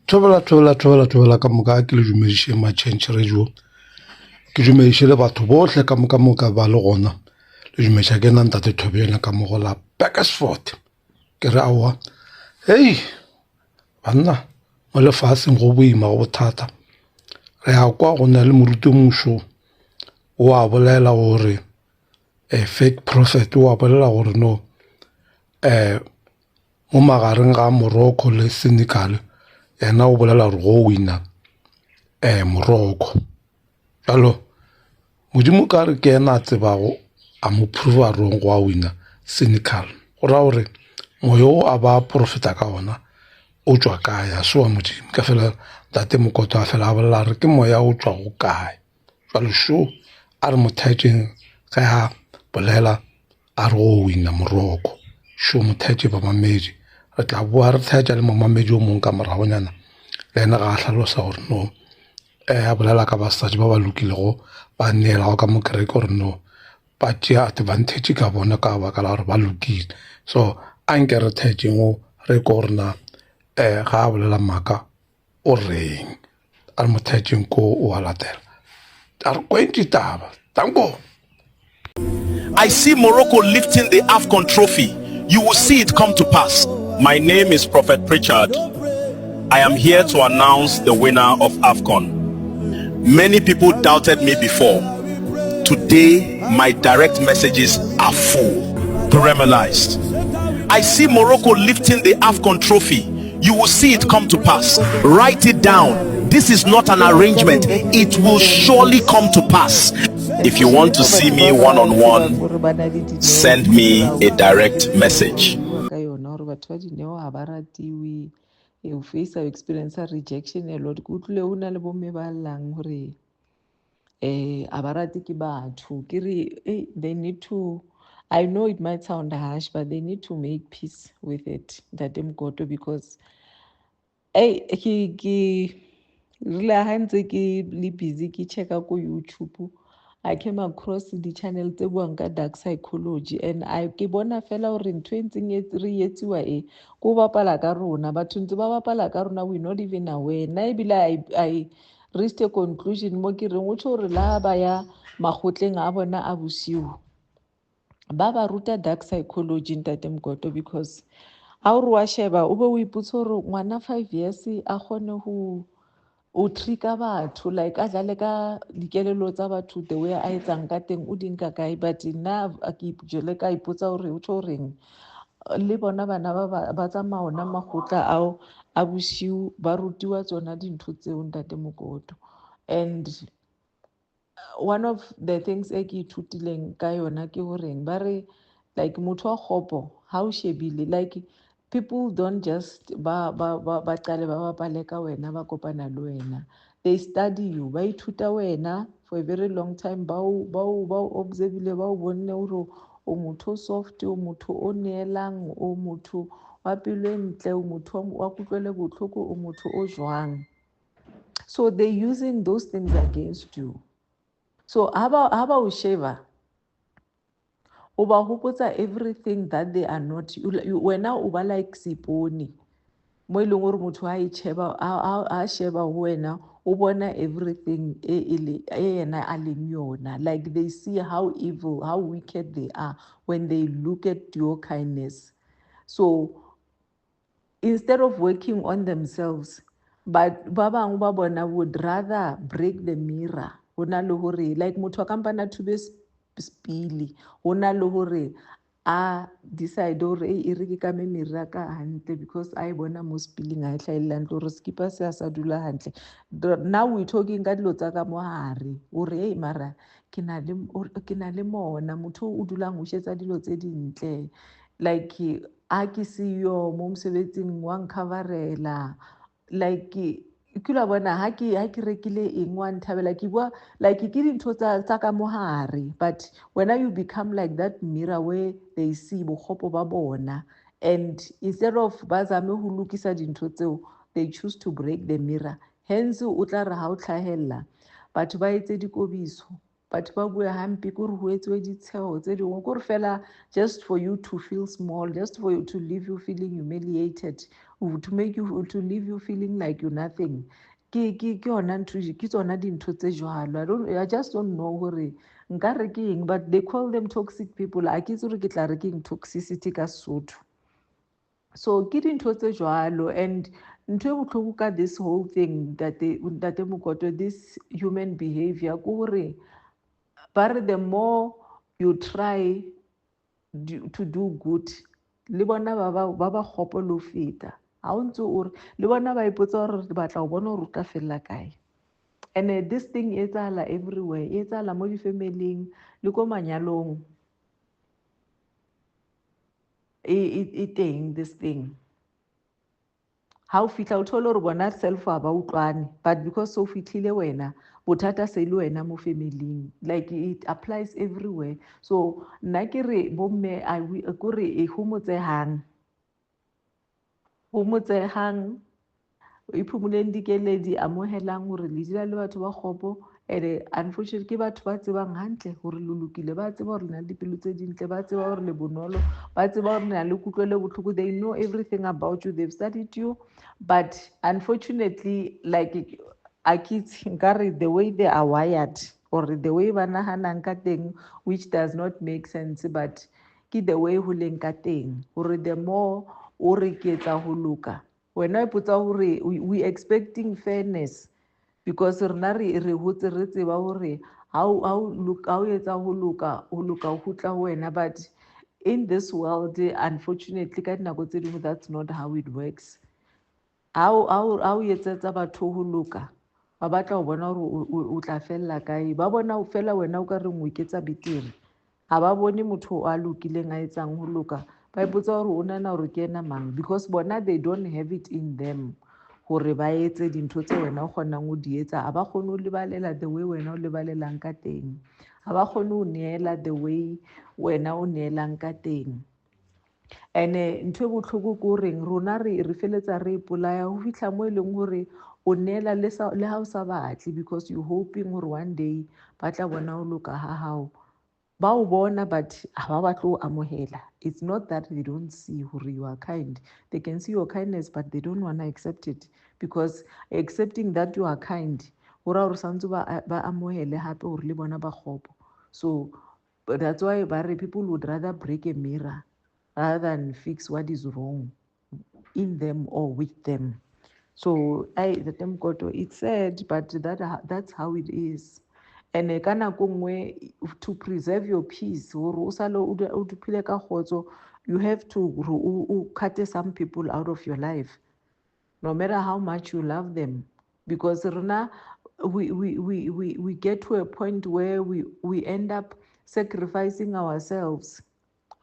Thobela, thobela, thobela, thobela ka moka ke le dumediše Matšhentšhe Radio. Ke dumediše le batho bohle ka moka moka ba le gona. Le dumediša ke nna ntate Thobela ka mo go la Bakersford. Ke re aowa, hei banna mo lefaseng go boima go bothata. Re a kwa go na le moruti o mošo o a bolela gore fake prophet o a bolela gore no mo magareng ga Morocco le Senegal yena o bolela gore go wina Morocco. Bjalo Modimo ka re ke yena a tsebago a mo prove-a wrong gwa wina Senegal. Go ra gore moya o a ba profeta ka ona o tšwa kae a se wa Modimo. Ka fela ntate Mokoto a fela a bolela a re ke moya o tšwago kae. Jwale šo a re mo theetšeng ge a bolela a re go wina Morocco. Šo mo theetše bamamedi re tla boa re theetša le momamedi o mongwe ka moragonyana le yena ga a hlalosa gore no a bolela ka basadi ba ba lokilego ba neelago ka mo kereke gore no ba tšea advantage ka bona ka baka la gore ba lokile. So anke re theetšeng o re ko gore na ga a bolela maaka o reng a re mo theetšeng ko o a latela a re kweng ditaba tanko. I see Morocco lifting the AFCON trophy. You will see it come to pass. My name is Prophet Prichard. I am here to announce the winner of AFCON. Many people doubted me before. Today, my direct messages are full, paramelized. I see Morocco lifting the AFCON trophy. You will see it come to pass. Write it down. This is not an arrangement. It will surely come to pass. If you want to see me one-on-one, send me a direct message. Ka yona gore batho ba dineo ga ba ratiwe o face experience rejection a lot ke utlwile o na le bomme ba llang gore a ba rate ke batho ke re they need to, I know it might sound harsh, but they need to make peace with it, Ntate Mokoto, because hey, ke rile ha ntse ke le busy ke checka ko YouTube, I came across di-channel tse buang ka dark psychology and I ke bona fela gore ntho e ntseng re etsiwa e ko bapala ka rona, batho ntse ba bapala ka rona, we not even aware. Nna ebile I reached a conclusion mo ke reng o tjho hore la ba ya makgotleng a bona a bosiu ba ba ruta dark psychology, Ntate Mokoto, because ha o re wa sheba o be o ipotsa hore ngwana 5 years a kgone ho o tricka batho, like a dlale ka dikelello tsa batho the way a etsang ka teng, o di nka kae? But nna ke jele ka ipotsa hore o tjho reng le bona bana ba tsamaya ona makgotla ao a bosiu ba rutiwa tsona dintho tseo, Ntate Mokoto. And one of the things e ke ithutileng ka yona ke horeng ba re like motho wa kgopo ha o shebile, like people don't just ba ba ba ba qale ba bapale ka wena, ba kopana le wena, they study you, ba ithuta wena for a very long time, ba o ba o ba o observile, ba o bonne hore o motho o soft, o motho o neelang, o motho wa pelo e ntle, o motho wa kutlwelo bohloko, o motho o jwang. So they using those things against you. So ha ba o sheba, o ba hopotsa everything that they are not. Wena o ba like seipone mo e leng gore motho a e sheba, a sheba ho wena, o bona everything e yena a leng yona. Like they see how evil, how wicked they are when they look at your kindness. So instead of working on themselves, but ba bangwe ba bona would rather break the mirror. Ho na le hore like motho a kampana thube spili, ho na le hore a decide hore e re ke kame mirror ka hantle because a e bona mo spiling a e hlahella hantle hore skipa se a sa dula hantle. Now we talking ka dilo tsa ka mo hare hore hey mara ke na le mona motho o dulang o shetsa dilo tse dintle, like a ke siyo mo mosebetsing wa ncoverela, like ke la bona ha ke rekile eng wa nthabela, ke bua like ke dintho tsa ka mohare. But when you become like that mirror where they see bokgopo ba bona, and instead of ba zame ho lokisa dintho tseo, they choose to break the mirror. Hence o tla re ha o tlhahella batho ba etse dikobiso. Batho ba bue hampe, ke gore ho etsuwe ditsheho tse dingwe, ke gore fela just for you to feel small, just for you to leave you feeling humiliated, to make you, to leave you feeling like you're nothing. Ke yona ntho, ke tsona dintho tse jwalo. I just don't know hore nka re ke eng, but they call them toxic people. A ke itse hore ke tla re ke eng toxicity ka Sesotho. So ke dintho tse jwalo. And ntho e bohloko ka this whole thing, Ntate Mokoto, this human behavior, ke hore ba re the more you try to do good, le bona ba ba kgopo le ho feta. Ha o ntse o re le bona ba ipotsa hore re batla ho bona hore o tla fella kae. And this thing e etsahala everywhere, e etsahala mo di-family-ing le ko manyalong. E teng this thing. Ha o fihla o thole hore bona self ha ba utlwane, but because so fihlile wena, bothata se le wena mo family-ing. Like it applies everywhere. So nna ke re bomme kore e homotsehang. Homotsehang, iphumuleng dikeledi, amohelang hore le dula le batho ba kgopo. And unfortunately ke batho ba tsebang hantle hore le lokile, ba tseba hore le na le dipelo tse dintle, ba tseba hore le bonolo, ba tseba hore le na le kutlwelo bohloko. They know everything about you, they've studied you, but unfortunately, like a ke itse, nkare the way they are wired or the way ba nahanang ka teng, which does not make sense, but ke the way ho leng ka teng, hore the more o re ke etsa ho loka, wena o ipotsa hore we expecting fairness, because rena re hotse re tseba hore ha o etsa ho loka, ho loka ho tla ho wena. But in this world, unfortunately, ka dinako tse dingwe that's not how it works. Ha o etsetsa batho ho loka, ba batla ho bona hore o tla fella kae. Ba bona fela wena o ka reng o iketsa betere. Ha ba bone motho a lokileng a etsang ho loka, ba ipotsa hore o nahana hore ke ena mang, because bona they don't have it in them hore ba etse dintho tse wena o kgonang ho di etsa. Ha ba kgone ho lebalela the way wena o lebalelang ka teng, ha ba kgone ho neela the way wena o neelang ka teng. And ntho e bohloko ke horeng rona re feletsa re ipolaya ho fihla mo e leng hore o neela le ha o sa batle, because you hoping hore one day ba tla bona ho loka ha hao. Ba o bona, but ha ba batle ho amohela. It's not that they don't see hore you are kind. They can see your kindness, but they don't want to accept it, because accepting that you are kind, ho ra hore santse ba amohele hape hore le bona ba kgopo. So that's why ba re people would rather break a mirror rather than fix what is wrong in them or with them. So the Mokoto, it's sad, but that's how it is. And ka nako nngwe, to preserve your peace, hore o sale o phele ka kgotso, you have to o cut some people out of your life, no matter how much you love them. Because rena we get to a point where we end up sacrificing ourselves.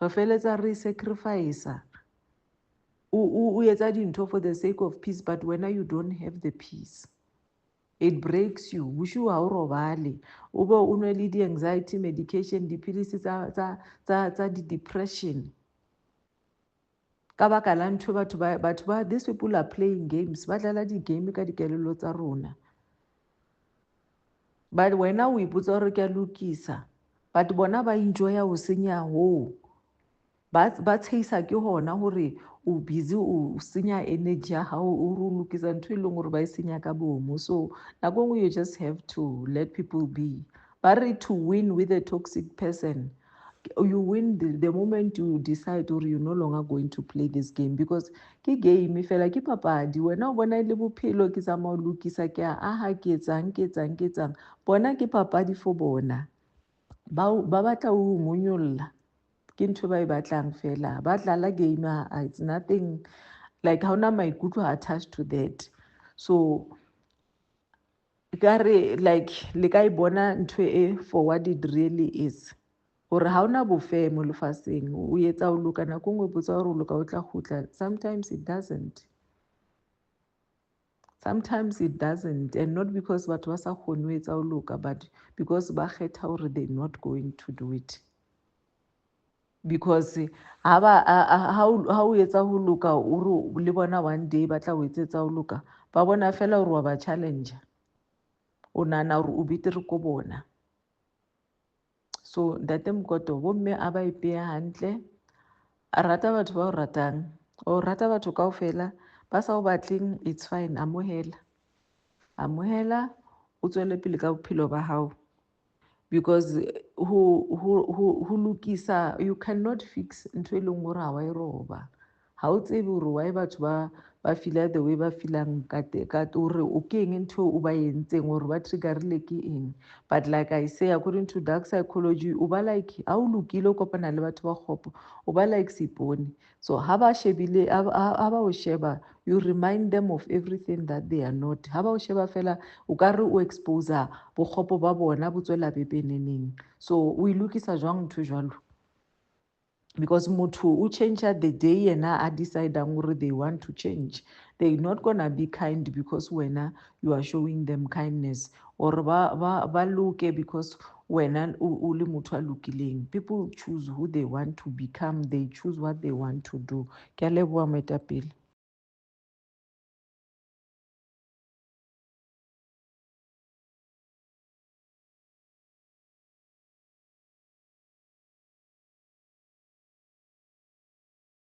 Re feletsa re sacrifice. O etsa dintho for the sake of peace, but when you don't have the peace, it breaks you. Boshiu ha o robale, o be o nwe le di-anxiety medication, dipilisi tsa di-depression. Ka baka la ntho batho ba these people are playing games, ba dlala di-game ka dikelello tsa rona. But wena o ipotsa hore ke a lokisa, but bona ba enjoya ho senya hoo. Ba tshehisa ke hona hore o busy o senya energy ya hao, o re o lokisa ntho e leng hore ba e senya ka bomo. So nako nngwe you just have to let people be. Ba re to win with a toxic person, you win the moment you decide or you're no longer going to play this game, because ke game fela, ke papadi. Wena o bona e le bophelo, ke tsamaya ho lokisa, ke a aha, ke etsang, ke etsang, ke etsang. Bona ke papadi for bona. Ba batla ho monyolla. Ke ntho ba e batlang fela. Ba dlala game, it's nothing like ha hona maikutlo attached to that. So ka re like le ka e bona ntho e for what it really is. Hore ha hona bofe mo lefatsheng, o etsa ho loka, nako nngwe botsa hore o loka o tla kgutla. Sometimes it doesn't. Sometimes it doesn't, and not because batho ba sa kgone ho etsa ho loka, but because ba kgetha hore they're not going to do it. Because ha o etsa ho loka, o re le bona one day ba tla o etsetsa ho loka, ba bona fela hore wa ba challenge. O nahana hore o betere ko bona. So ntate Mokoto, bomme a ba ipeye hantle, a rata batho ba o ratang, o rata batho kaofela ba sa o batleng, it's fine, amohela, amohela, o tswele pele ka bophelo ba hao. Because ho lokisa, you cannot fix ntho e leng hore ha wa e roba. Ha o tsebe hore why batho ba feela the way ba feelang ka ka hore o ke eng ntho o ba entseng hore ba triggerile ke eng. But like I say, according to dark psychology, o ba like ha o lokile o kopana le batho ba kgopo, o ba like seipone. So ha ba shebile, ha ba o sheba, you remind them of everything that they are not. Ha ba o sheba fela, o ka re o expose bokgopo ba bona bo tswela pepeneneng. So o e lokisa jwang ntho jwalo? Because motho o change the day yena a decidang hore they want to change. They not gonna be kind because wena you are showing them kindness, or ba loke because wena o le motho a lokileng. People choose who they want to become, they choose what they want to do. Ke a leboha, moetapele.